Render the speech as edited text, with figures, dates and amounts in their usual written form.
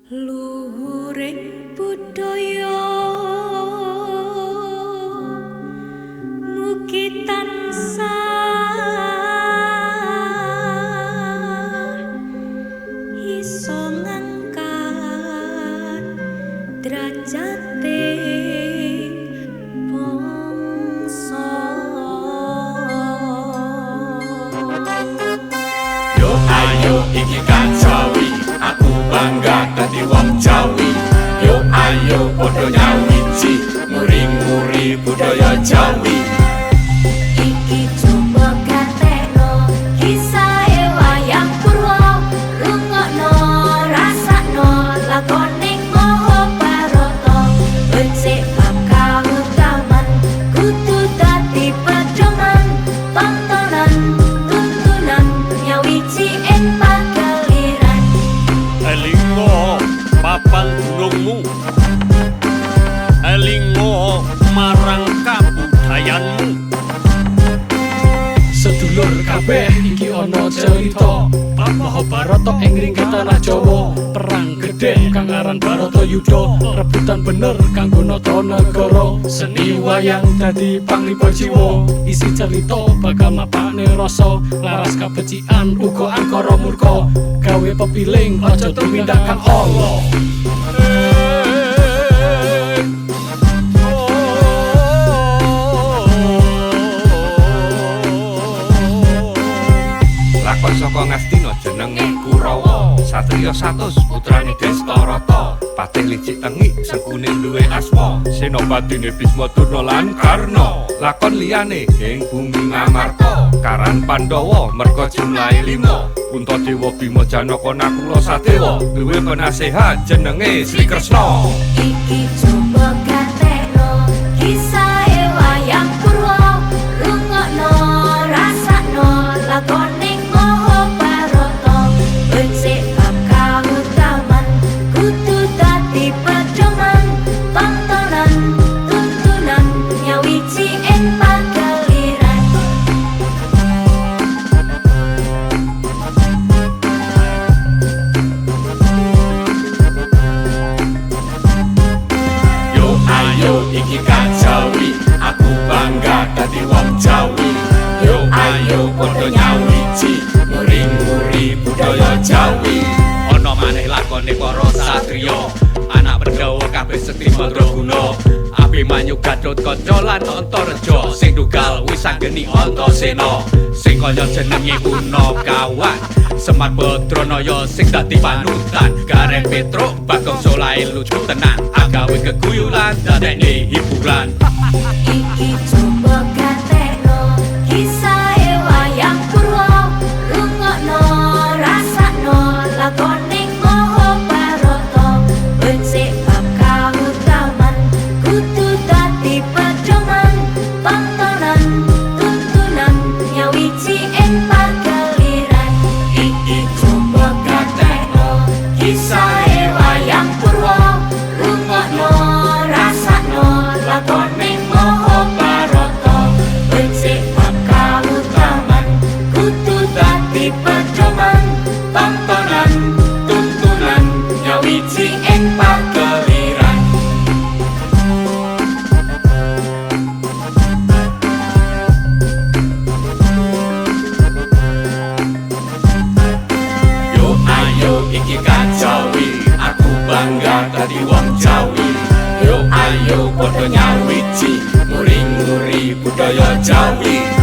Luhuring budaya mugi tansah iso ngangkat derajate bangsa. Yo ayo iki kajawi, aku bangga dadi wong Jawi. Yo ayo padha nyawiji, nguri-nguri budaya Jawi. Iki coba gatekno kisahe wayang purwa, rungokno rasakno lakoning Mahabharata. Becik bab kautaman kudu dadi pedoman, tontonan tuntunan nyawiji ing pageliran. Elingo papan gunungmu, elingo marang kabudayanmu. Sedulur kabeh iki ana cerita bab Mahabharata ing ringgit tanah Jawa. Perang gedhe kang aran Bharatayuda, rebutan bener kanggo nata negara. Seni wayang dadi panglipur jiwa, isi cerita bakal mapakne rasa, laras kabecikan uga angkara murka, gawe pepiling aja tumindak kang ala. Lakon saka Ngastina jenenge Kurawa, satriya 100 putrane Destarata. Patih licik tengik sengkune duwe asma, senopatine Bisma Durna lan Karna. Lakon liyane ing bumi Ngamarta, karan Pandhawa merga jumlahe 5. Puntadewa Bima Janaka Nakula Sadewa duwe penasehat jenenge Sri Kresna. Iki coba gatekno kisahe wayang purwa, rungokno rasakno lakoning Mahabharata. Becik bab kautaman kudu dadi pedoman, tontonan tuntunan nyawiji ing pageliran. Yo ayo iki kajawi, aku bangga dadi wong Jawi. Yo ayo padha nyawiji, nguri-nguri budaya Jawi. Ana maneh lakone para satriya, anak Pandhawa kabeh sekti mandraguna. Abimanyu Gatotkaca lan Antareja, sing dugal wis anggeni Antasena. Sing kaya jenenge Punakawan, Semar Badranaya sing dadi panutan. Gareng Petruk Bagong Solahe lucu tenan, agawe geguyulan dadekne hiburan. Iki coba gatekno kisahe wayang purwa, rungokno rasakno lakoning Mahabharata. Becik bab kautaman kudu dadi pedoman, tontonan tuntunan nyawiji ing pageliran. Iki coba gatekno kisahe wayang purwa, rungokno rasakno lakoning Mahabharata. Becik bab kautaman kudu dadi pedoman, Tontonan tuntunan nyawiji ing pageliran. Yo ayo iki kajawi, aku bangga dadi wong Jawi. Yo ayo padha nyawiji, nguri-nguri budaya Jawi.